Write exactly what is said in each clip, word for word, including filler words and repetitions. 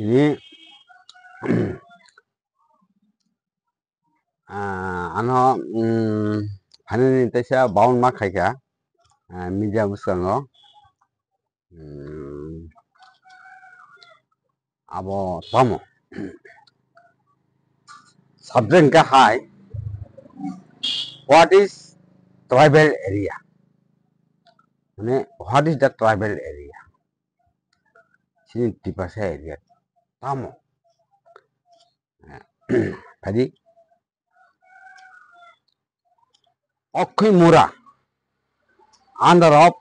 Tini, ah, ano, mm, phainani teisa bound ma khaikha, ah, media bwskango. Hmm, abo tamo. Subject hwnkha hai, what is tribal area? Mane, what is the tribal area? Chini Tiprasa area tamo? Phadi, Okhoimura, under of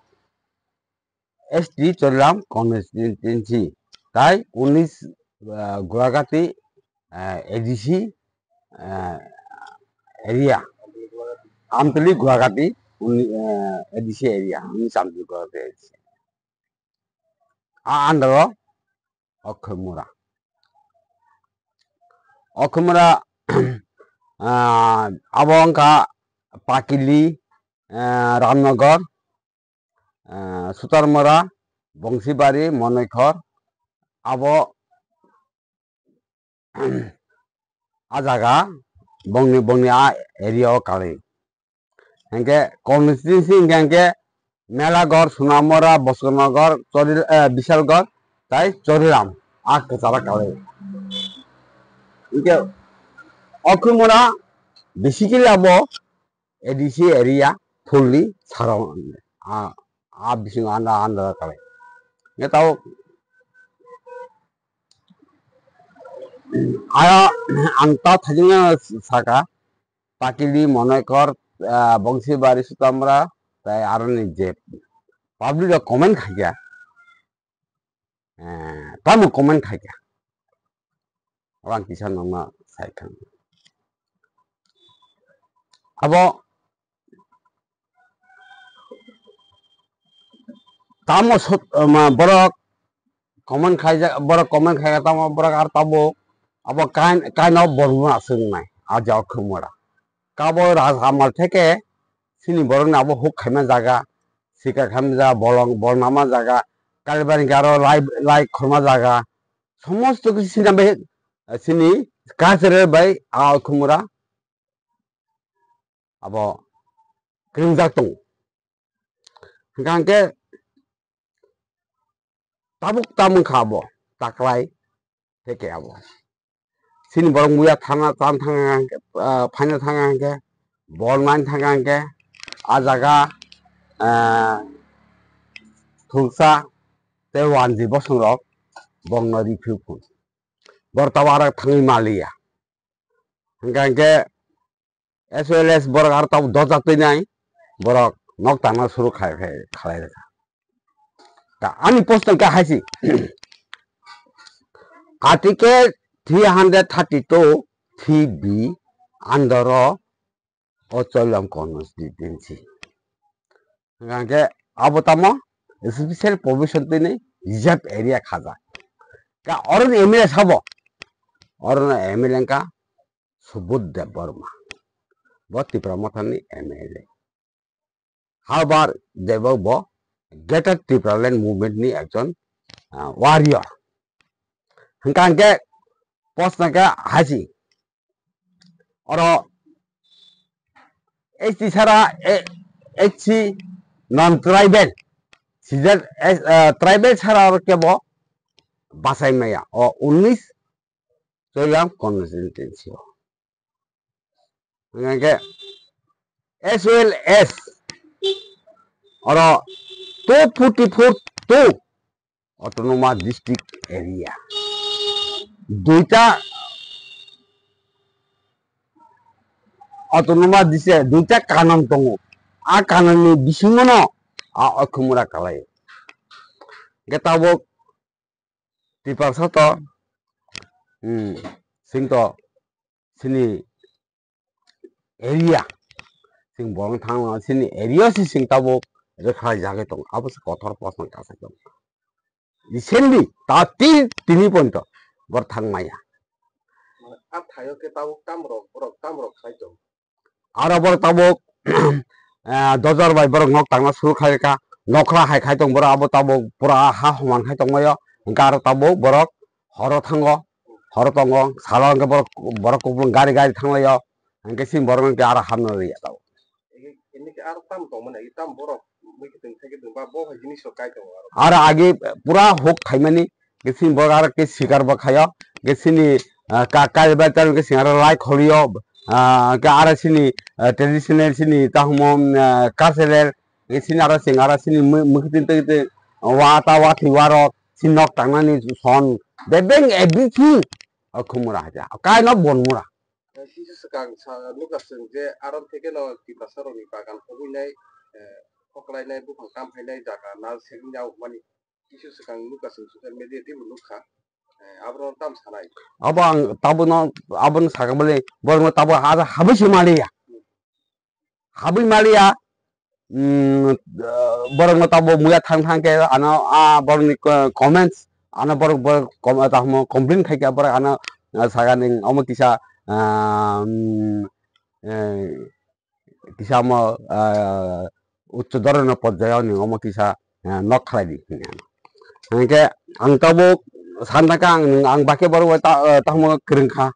S T Chorilam constituency, tai unis, ah, Guwahati, ah, A D C, ah, area, Amtali Guwahati, uni-, ah, A D C area, unis Amtali Guwahati A D C. A under o Okhoimura. Okhoimura, ah, abo wngkha Pakili, ah, Ramnagar, ah, Sutarmura, Bongsibari, Monoikhor, abo a jaga bongni, bongni a area o kalai. Hingke constituency hingke, hingke Melaghor, Sunamura, Boskanagor, Chori-, eh, Bishalgarh, tai Choriram, a kwchara kalai. Hingke Okhoimura basically abo A D C area fully surround, a, a bising under, under kalai. Hingke tao, aya, ang ta thajingna saka, Pakili, Monoikhor, ah, Bongsibari, Sutamura, tai aroni je public rok comment khaikha, eh, tamo comment khaikha, abo ang kisa nokna sai kha. Abo tamo sot-, ma, borok comment khaijak, borok comment khaijak tamo borok ar tabuk abo kain, kaino borokno aswk wngnai, a jaga Okhoimura. Kabo Raj Amal theke chini borokni abo huk khaima jaga, sikar khaima jaga, bolong, bolnama jaga, Kalibari hwnkhe aro lai, lai khorma jaga, somosto kisi chini bai, chini cultural bai a Okhoimura abo kwrwngjak tongo. Hwnkha hwnkhe tabuk tamung kha abo taklai, tei khe abo chini borok muya thana chan thang hwnkhe, ah, phaina thang hwnkhe, bol nang thang hwnkhe, ah jaga, ah, thuksa tei wanji bosong rok bongno riphiu phun. Bor tabuk aro thangwi maliya. Hwnkha hwnkhe as well as borok aro tabuk dojak twi nai, borok nok tangna suru khai, khai, khalai rwkha. Ta ani post wngkha haisi, Article three hundred thirty-two three B under o, o Chorilam constituency. Hwnkha hwnkhe abo tamo special provision twi nai reserve area khajak. Ka oro ni M L A sabo, oro ni M L A wngkha Subodh Debbarma, bo Tipra Mothani M L A. Habar Debbarma bo Greater Tipraland Movement ni ekjon, ah, warrior. Hwnkha hwnkhe post na khe haisi. Oro S T sara, eh, S C non tribal. Sijak, eh, eh, tribal sara oro kebo bachai maya. O unis Chorilam constituency o. Hingke as well as oro two forty-four two autonomous district area. Duita autonomous district, duita kanon tongo. A kanonni bisingono a Okhoimura kalai. Hingke tabuk Tiprasa to, hmm, sing to, sini area, sing bolong thang sini area si sing tabuk rwkhlai jagwi tong, abo se kothor post no kasa tong. Recently, ta tin tini ponto bor thang maya. A thaio khe tabuk tamrok, borok tamrok khai tong. Aro borok tabuk, eh, dojar bai borok nok tangna suru khai kha, nokra hai khai tong borok, abo tabuk pura ha homan khai tong maio, hingke aro tabuk borok horo thango, horo tongo, salo hwnkhe borok, borok kupulung gari gari thanglaio, hwnkhe chini borok hwnkhe aro hamna rwya tabuk. Ege, ege, aro tam tongmani, ege, tam borok mui kiting sai kiting ba bo hai jinis rok kai tongo aro. Aro age pura huk khaimani, hwnkhe chini borok aro khe sikar bo khaio, hwnkhe chini, ah, ka-, kaiba tei hwnkhe chini aro lai kholiyo, ah, hwnkhe aro chini, ah, traditional chini tahumom, ah, cultural, hwnkhe chini aro chini aro chini mui-, mui kiting tei kiting wa ta wa thwi warok chini nok tangnani son bebeng everything o khumura haja kaino bonmura. Kisa swkang sa nukha chwng je arom theke no Tiprasa rokni bagan hobwinai, eh, khoklainai, buphang kamphainai jaga nal segwini auhmani kisa swkang nukha chwng social media teibo nukha. Eh, abro tam sanai. Abo ang tabono, abono sakha bole borokno tabo ha-, habwi se maliya. Habwi maliya, mm, ah, borokno tabo muya thang thang khe ano, ah, borokni co-, comments, ano borok, borok com-, tamo complain khai kha borok ano, ah, sakha ning omo kisa, ah, mm, eh, kisa omo, ah, uccho dhoroner porjayo ni omo kisa, ah, nok khlai di hwnwi ano. Hwnkhe ang tabuk san thangkha ang, ang bakhe borok bai ta-, ah, tamo kwrwng kha.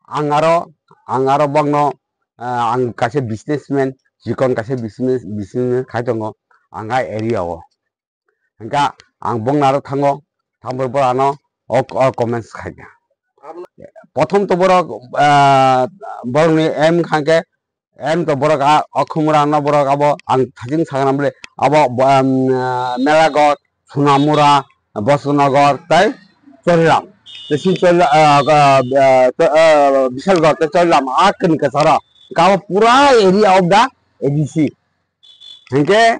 Ang aro, ang aro bokno, ah, ang kaisa businessman, chikon kaisa business, businessman khai tongo, ang a area o. Hwnkha ang bokno aro thango, thangbo borok ano o, o comments khai kha. Prothom to borok, ah, borokni aim kha khe, aim to borok a, o khumura no borok abo ang thajing sakna bole, abo bo, um, ah, Melagot, Sunamura, Bostonogor tei Choriram. Tei si Choriram, ah, ah, ah, to, ah, Bisalgor tei Choriram a kini kwcharo. Kabo pura area of the A D C. Hwnkhe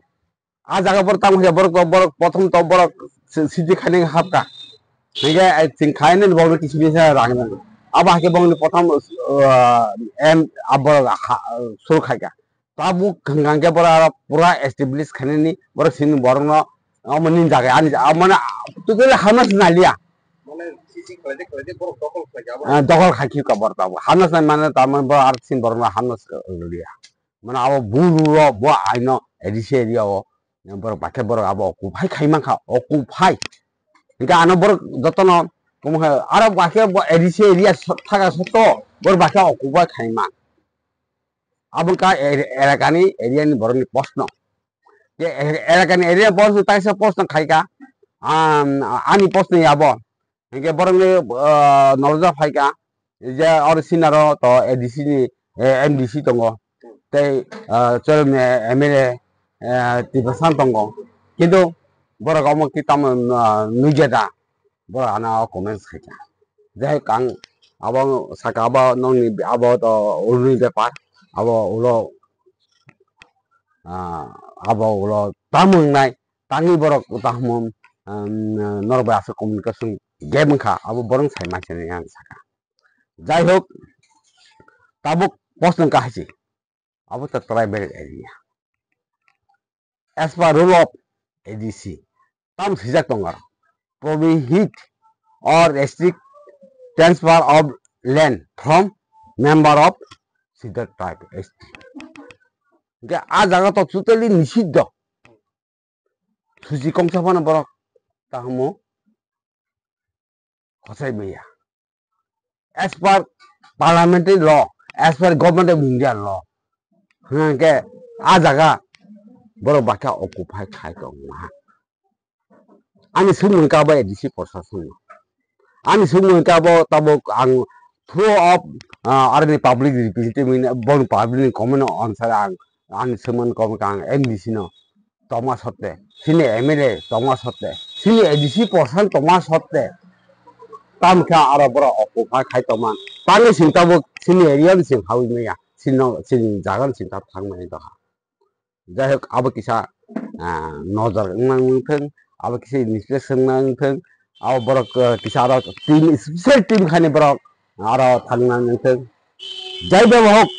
a jaga borok tamo khe borok, borok prothom to borok si-, city khaini hapkha. Hwnkhe ai chwng khaini borokno kisu kisa rang rang. Abo hakhe borokni prothom, ah, em, a borok ha, suru khaikha. Tabuk hwnkha hwnkhe borok aro pura establish khainani borok sini borokno omo nini jaga ani ja-, mane totally hamna se naliya. Mane sisi khlaide khlaide borok dokol khlaikha abo. Ah, dokol khai khika borok tabuk. Hamna se mane tamani borok aro sini borokno hamna se liya. Mane abo buru ro bo aino A D C area o borok bakhe borok abo occupy khai mankha, occupy. Hwnkhe ano borok jotono omo khe aro bakhe bo A D C area so-, thaka sotto borok bakhe occupy khai man. Abo wngkha er-, erakani area ni borokni proshno. Je er-, erakani area ni borok kaisa proshno khaikha, am, ani proshno ya bo. Hinkhe borokni, ah, nolja phaikha, je oro sinaro to A D C ni, eh, M D C tongo, tei, ah, Choromni M L A, eh, Tiprasa tongo. Kintu borok omo khe tamo, ah, nukya da. Borok ano o comments khaikha. Jai hok ang abo saka abo nokni abo to uluni bepar abo ulo, ah, abo ulo tamo wngnai tangwi borok tamo, um, norok bai aswk communication gap wngkha abo borok sai masa hinwi ang saka. Jai hok tabuk post wngkha hai se. Abo to tribal area. As per rule of A D C, tam swijak tongo, prohibit or restrict transfer of land from member of Scheduled Tribe, S T. Hingke a jaga to totally nishiddo. Suchi kongsa phano borok tahamo hochai maya. As per parliamentary law, as per Government of India law, hingke a jaga borok bakha occupy khai tongma. Ani swngmung khe abo A D C proshasonno. Ani swngmung khe abo tabuk ang through of, ah, aroni public representative, boni public ni comment answer ang, ani swngmung comment ang M D C no tongma sotte, sini M L A tongma sotte, sini A D C porsan tongma sotte, tam khe aro borok occupy khai tongma, tangwi sing tabuk sini area ni sing hawi maya, sini, sini jaga ni sing tabuk thang maya doha. Jai hok, abo kisa, ah, nojor wngna wngthwng, abo kisa inspection wngna wngthwng, abo borok, ah, kisa aro team, special team khaini borok aro thangna wngthwng. Jai baba hok,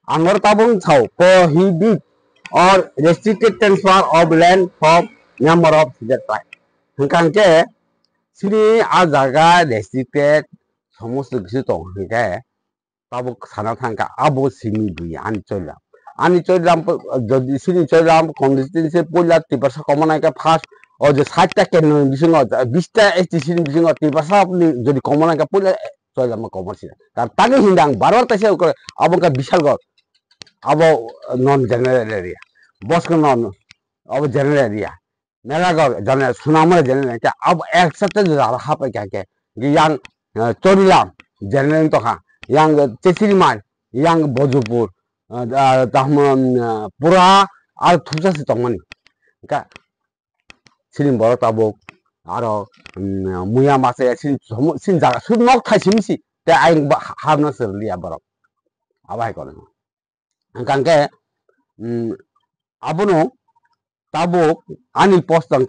ang oro tabuk wng thao, prohibit or restricted transfer of land from member of Scheduled Tribe. Hwnkha hwnkhe, chini a jaga restricted somosto kisi tong hwnkhe, tabuk sana thangkha, abo simi bui ani choilam. Ani choilam po-, jodi sini choilam constituency puila Tiprasa common ai khe first o je sait ta kendro ni bisingo, bis ta S T C ni bisingo Tiprasa ni jodi komor nangkha puila Choilama komor sina. Karon tangwi hinda ang bar bar taisa ukra abo wngkha Bishalgarh, abo non general area, Boskananda abo general area. Melagarh jane Sonamura jane nangkhe abo ek sate jora hapai kha khe. Yang, eh, Chorilam jane tokha, yang Chesiriman, yang Bojopur, eh, ah, tahmo, mm, pura ar thupsa se tongmani. Ka sini borok tabuk aro, mm, muya masa ya sini somo-, sini jaga sud nok thai simi si te ayang ba ha-, habna se liya borok. Abo hai kono. Hingkha khe, mm, abono tabuk ani post ang